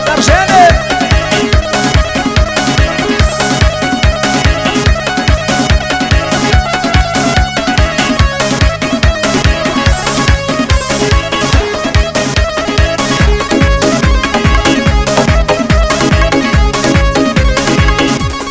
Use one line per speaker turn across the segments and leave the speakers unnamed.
دەڕژێنێ.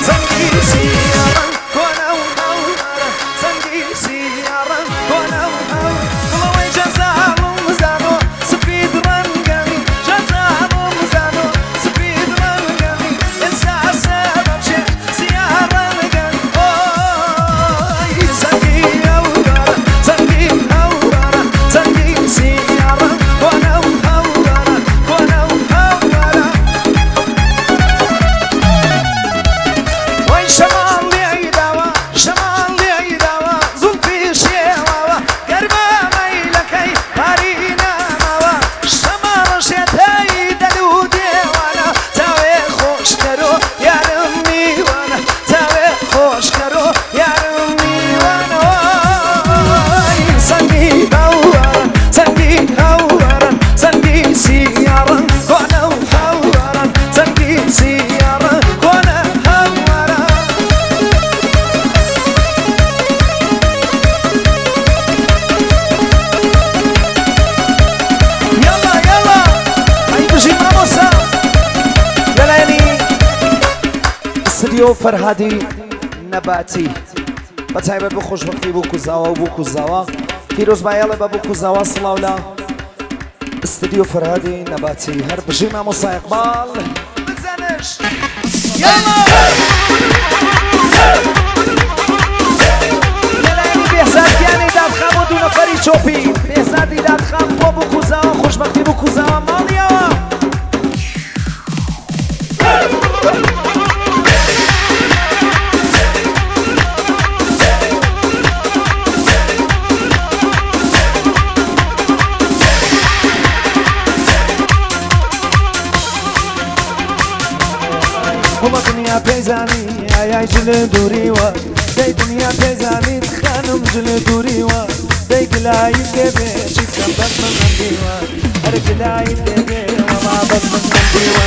زەنگی سیاڕەنگ کۆنە و هەوارە، زەنگی سیاڕەنگ کۆنە و هەوارە، گوڵەوەی جەزاڵم زانۆ سپید ڕەنگەمی، جەزاڵم زانۆ سپید ڕەنگەمی، ئێستا سەبەب چێ سیا ڕەنگەمی، ئۆی زەنگی هەوارە، زەنگی هەوارە، زەنگی سیاڕەنگ کۆنە و هەوارە، کۆنە و هەوارە. وەی شەماڵ لێی داوە، شەماڵ لێی داوە، زوڵفی شێواوە، گەرمە مەیلەکەی پاری نەماوە، شەماڵە شێتەی دەل و دێوانە، چاوێ خۆشکەرۆ یارم میوانە، چاوێ خۆشکەرۆ یارم میوانە. وای سەنگی هەوارە، سەنگی هەوارە، زەنگی سیاڕەنگ کۆنە و هەوارە، زەنگی سیاڕەنگ کۆنە هەوارە. یاڵا یاڵا ئەی بژی مامۆستا. لەلایەنی ستدیۆ فەرهادی نەباتی بە تایبەت بۆ خۆشبەختی بووک و زاوا و بووک و زاوا پیرۆزبایەڵێ بە بووک و زاوا. سڵاو لە ستدیۆ فەرهادی نەباتی. هەر بژی مامۆستا ئیقباڵ. بزەنش یاڵا. لەلایەنی بێهزاد گیانی دادخان بۆ دوو نەفەری چۆپی بێهزادی دادخان بۆ بووک و زاوا، خۆشبەختی بووک و زاوا ماڵیەوە. گوڵە دنیا پێزانی ئایای جل دووریوە، دەی دنیا پێزانی خانم جل دووریوە، دەی گلایی لێ بێ چی بکەم بەس من نەمدیوە، هەر گلایی لێ بێ وەڵا بەس من نەمدیوە.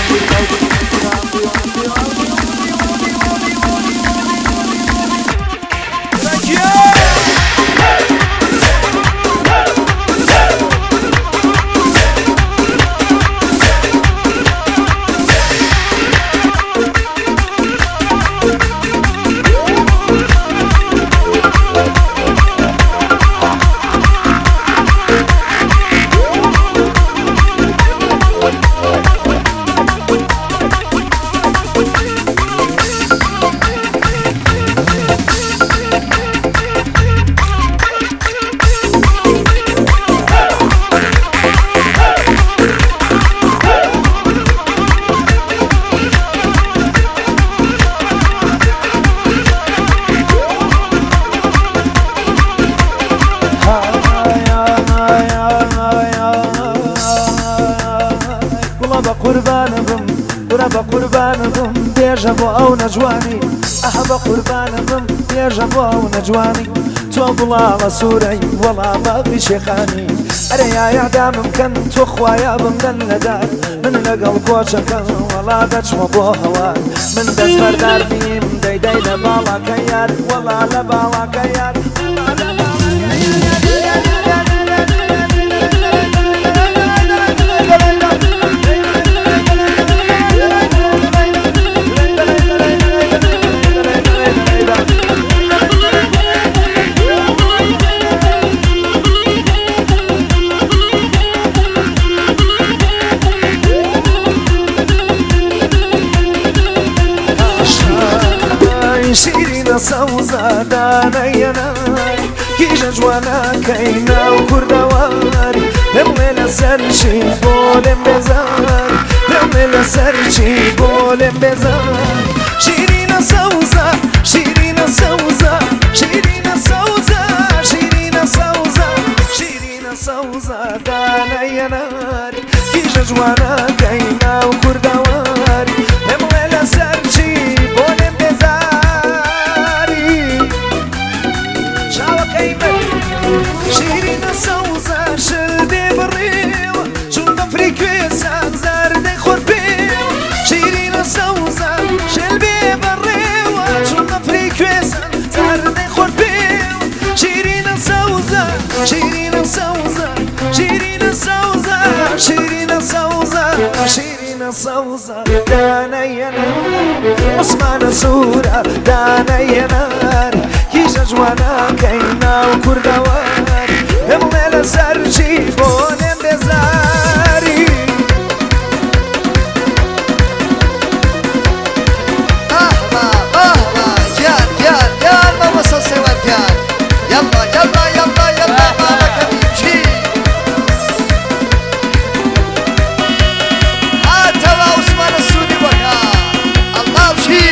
گوڵە بە قوربانە بم، کورە بە قوربانە بم، بێژە بۆ ئەو نەجوانی، ئەه بە قوربانە بم، بێژە بۆ ئەو نەجوانی، تۆ گوڵاڵە سوورەی وەڵا باقی شێخانی، ئەرێ یایەدامم کەن تۆ خوایە بمدەن لەدار، من لەگەڵ کۆچەکەم وەڵا دەچمە بۆ هەوار، من دەست بەردار بیم دەی دەی لە باڵاکە یار، وەڵا لە باڵاکە یار. شیرینە سەوزادانەیەناری، کیژە جوانەکەی ناو کوردەواری، پێم بڵێ لەسەر چی بۆ لێم بێزاری، پێم بڵێ لەسەر چی بۆ لێم بێزاری. شیرینە سەوزە، شیرینە سەوزە، شیرینە سەوزە، شیرینە سەوزە، شیرینە سەوزادانەیەناری، کیژە جوانەکەی ناو کوردەواری، پێم بڵێ لەسەر چی بۆ لێم بێزاری. چاوەکەی من شیرینە سەوزە شل بێ بڕیوە، چون بەفری کوێسان زەردەی خۆر پێوە. سەوزە دانەیەنە عوسمانە سوورە دانەیەنار کیژە جوانەکەی ناو کوردەواری پێم بڵێ لەسەر چی بۆ لێم بێزاری.
ئەهلا ئەهلا گیان گیان گیان مامۆستا سێوان گیان یەڵڵا یەڵڵا یەڵڵا یەڵڵا مامەکەمی بژی هاتەوە عوسمانە سووری وەکا ئەڵڵا بژی.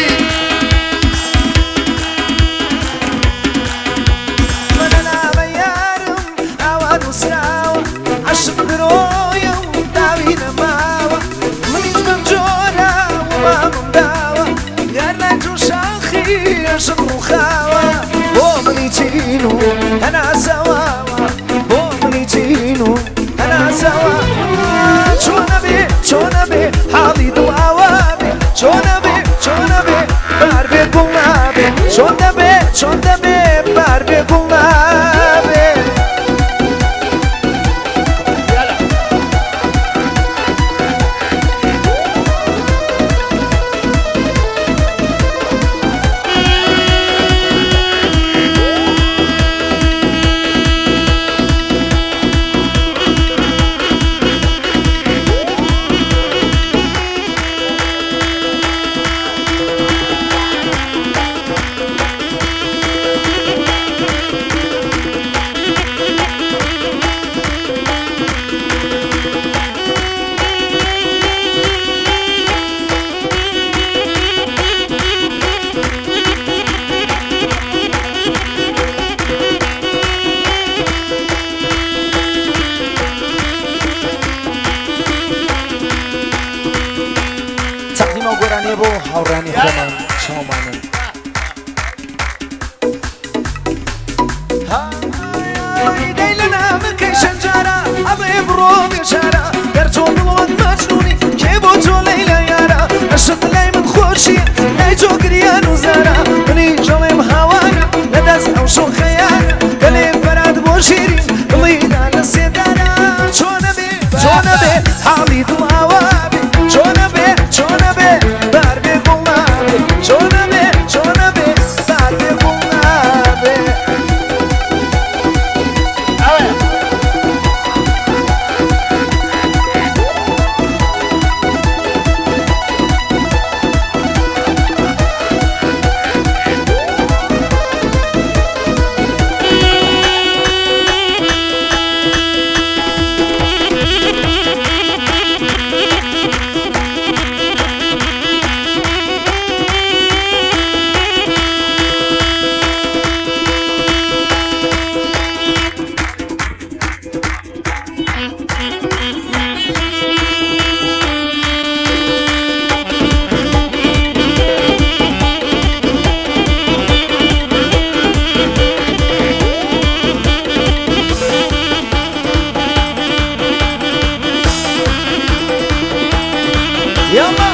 منە نامە یارم ئاوا نووسراوە عەشق درۆیە و داوی نەماوە منیش بەم جۆرە وەڵامم داوە یار لای تۆ شاخی عەشق ڕووخاوە بۆ منی چین و هەناسەواوە بۆ منی چین و هەناسەوە چۆنە بێ چۆنە بێ حاڵی دڵ ئاوا بێ چۆنە بێ چۆنە بێ بار بێ گوڵ نابێ چۆن دەبێ چۆن دەبێ بار بێ گوڵ نابێ. تەقدیم ئەو گۆرانیە بۆ هاوڕێیانی خۆمان چاومانن. دەی لە نامەکەی چەند جارە ئەڵێ بڕۆ بێچارە دەرچۆ دڵ وەک مەجنونی کێ بۆ تۆ لەیلا یارە عشق لای من خۆشیە لای تۆ گریان و زارە منیش ئەڵێم هاوارە لە دەست ئەو شۆخەیارە گەلێ فەرات بۆ شیرین دڵی دا لە سێدارە چۆنە بێ چۆنە بێ حاڵی دڵ ئاوا بێ چۆنە بێ چۆنە بێ بار بێ گوڵ نابێ چۆنە بێ چۆنە بێ بار بێ گوڵ نابێ. يلا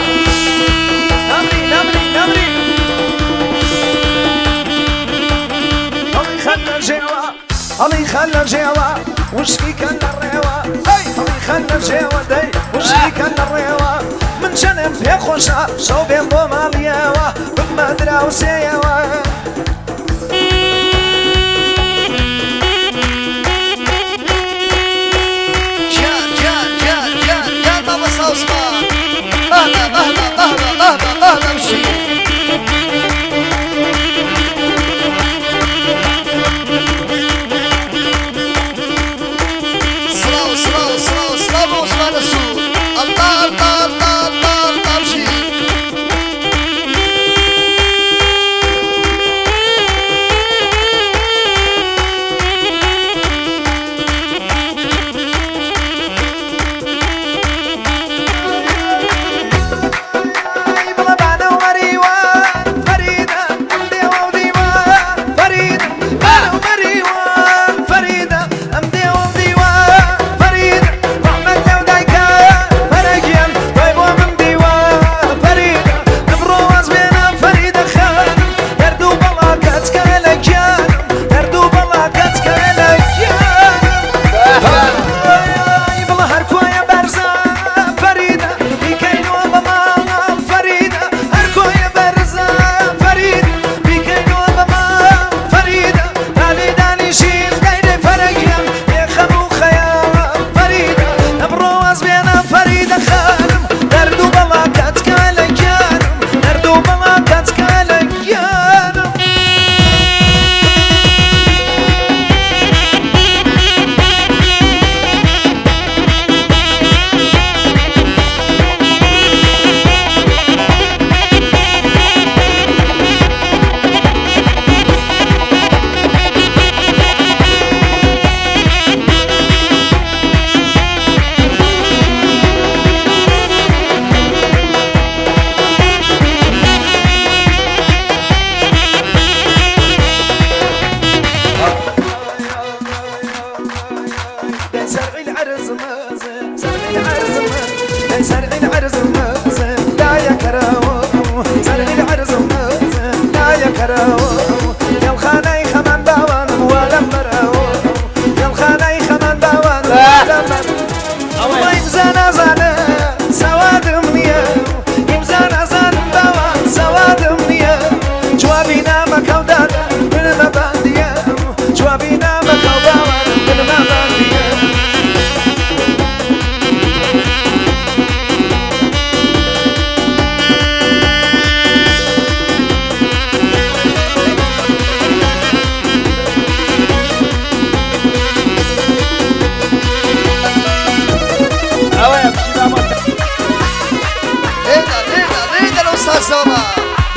نمري نمري نمري الله خلى الجوا الله خلى الجوا وشكي كان الروا اي الله خلى الجوا دي وشكي كان الروا من جنب يا خوشا شو بين بوماليوا بمدرا وسيوا.
گیان گیان گیان گیان گیان مامۆستا عوسمان ئەهلا ئەهلا ئەهلا ئەهلا ئەهلا بژی. سڵاو سڵاو سڵاو سڵاو بۆ عوسمانە سوور ئەڵڵا ئەڵڵا ئەڵڵا ئەڵڵا ئەڵڵا بژی.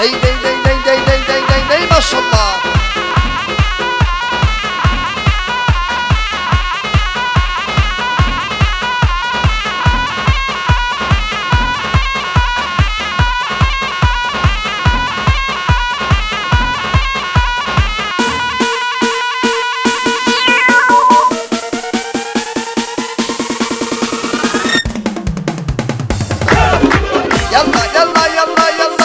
دەی دەی دەی دەی دەی دەی دەی دەی دەی ماشەڵڵا. یەڵڵا یەڵڵا یەڵڵا یەڵڵا.